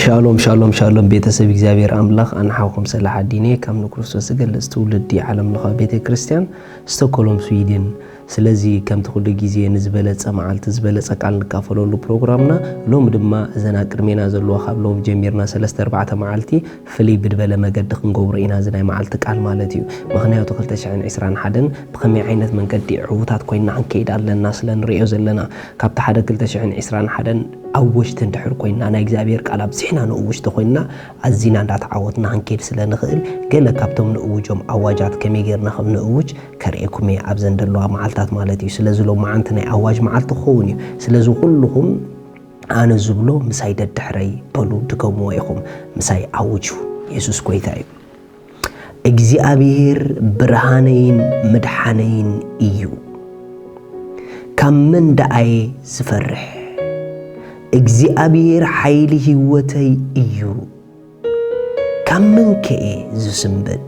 ሻሎም ሻሎም ሻሎም፣ ቤተሰብ እግዚኣብሔር ኣምላኽ። ኣንሓውኩም ሰላሓዲን እየ ካብ ንክርስቶስ ዝገልጽ ትውልዲ ዓለም ለኻዊ ቤተ ክርስቲያን፣ ስቶኮሎም ስዊድን። ስለዚ ከምቲ ኩሉ ግዜ ንዝበለጸ መዓልቲ ዝበለጸ ቃል ንካፈለሉ ፕሮግራምና፣ ሎም ድማ እዘን ኣብ ቅድሜና ዘለዋ ካብ ሎም ጀሚርና ሰለስተ ኣርባዕተ መዓልቲ ፍልይ ብድበለ መገዲ ክንገብሮ ኢና፣ እዚ ናይ መዓልቲ ቃል ማለት እዩ። ምኽንያቱ ክልተ ሽሕን ዕስራን ሓደን ብኸመይ ዓይነት መንገዲ ዕዉታት ኮይና ክንከይድ ኣለና ስለ ንርእዮ ዘለና። ካብቲ ሓደ ክልተ ሽሕን ዕስራን ሓደን ኣወጅቲ እንድሕር ኮይና፣ ናይ እግዚኣብሔር ቃል ኣብዚሕና ንእውጅቲ ኮይና፣ ኣዚና እንዳተዓወትና ክንከይድ ስለ ንኽእል፣ ገለ ካብቶም ንእውጆም ኣዋጃት ከመይ ጌርና ከም ንእውጅ ከርእየኩም እየ ኣብዘን ዘለዋ መዓልታት ማለት እዩ። ስለዚ ሎም መዓንቲ ናይ ኣዋጅ መዓልቲ ክኸውን እዩ። ስለዚ ኩልኹም ኣነ ዝብሎ ምሳይ ደድሕረይ በሉ፣ ድገምዎ ኢኹም፣ ምሳይ ኣውጁ። የሱስ ጎይታ እዩ። እግዚኣብሔር ብርሃነይን ምድሓነይን እዩ። ካብ መን ደኣየ ዝፈርሕ? እግዚኣብሔር ሓይሊ ህይወተይ እዩ። ካብ መን ከ እየ ዝስንብድ?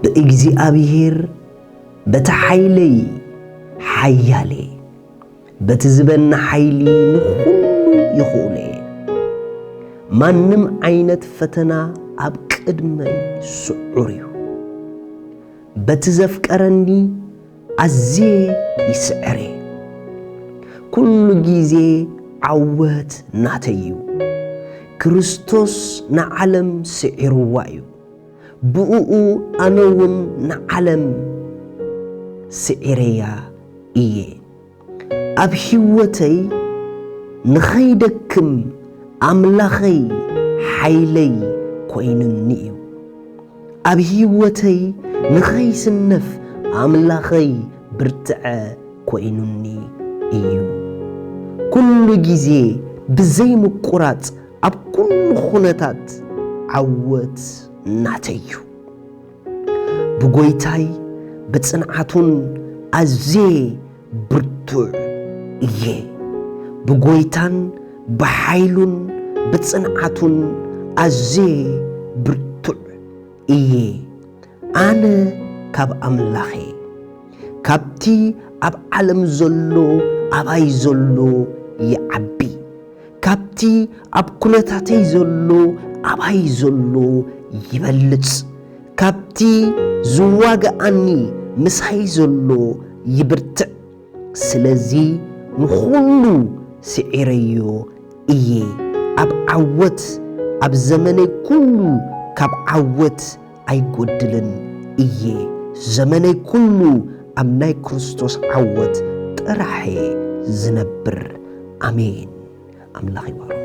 ብእግዚኣብሔር፣ በቲ ሓይለይ ሓያል እየ። በቲ ዝበኒ ሓይሊ ንኹሉ ይኽእሎ እየ። ማንም ዓይነት ፈተና ኣብ ቅድመይ ስዑር እዩ። በቲ ዘፍቀረኒ ኣዝየ ይስዕር እየ። ኩሉ ግዜ ዓወት ናተይ እዩ። ክርስቶስ ንዓለም ስዒርዋ እዩ። ብእኡ ኣነ እውን ንዓለም ስዒረያ እየ። ኣብ ህይወተይ ንኸይደክም ኣምላኸይ ሓይለይ ኮይኑኒ እዩ። ኣብ ህይወተይ ንኸይስነፍ ኣምላኸይ ብርትዐ ኮይኑኒ እዩ። ኩሉ ግዜ ብዘይ ምቁራጽ ኣብ ኩሉ ኩነታት ዓወት ናተይ እዩ። ብጎይታይ ብጽንዓቱን ኣዝየ ብርቱዕ እየ። ብጎይታን ብሓይሉን ብጽንዓቱን ኣዝየ ብርቱዕ እየ። ኣነ ካብ ኣምላኸ፣ ካብቲ ኣብ ዓለም ዘሎ ኣባይ ዘሎ ይዓቢ፣ ካብቲ ኣብ ኩነታተይ ዘሎ ኣባይ ዘሎ ይበልጽ፣ ካብቲ ዝዋግኣኒ ምሳይ ዘሎ ይብርትዕ። ስለዚ ንኹሉ ስዒረዮ እየ። ኣብ ዓወት፣ ኣብ ዘመነይ ኩሉ ካብ ዓወት ኣይጎድልን እየ። ዘመነይ ኩሉ ኣብ ናይ ክርስቶስ ዓወት ጥራሕ እየ ዝነብር። ኣሜን። ኣምላኽ ይባርኽ።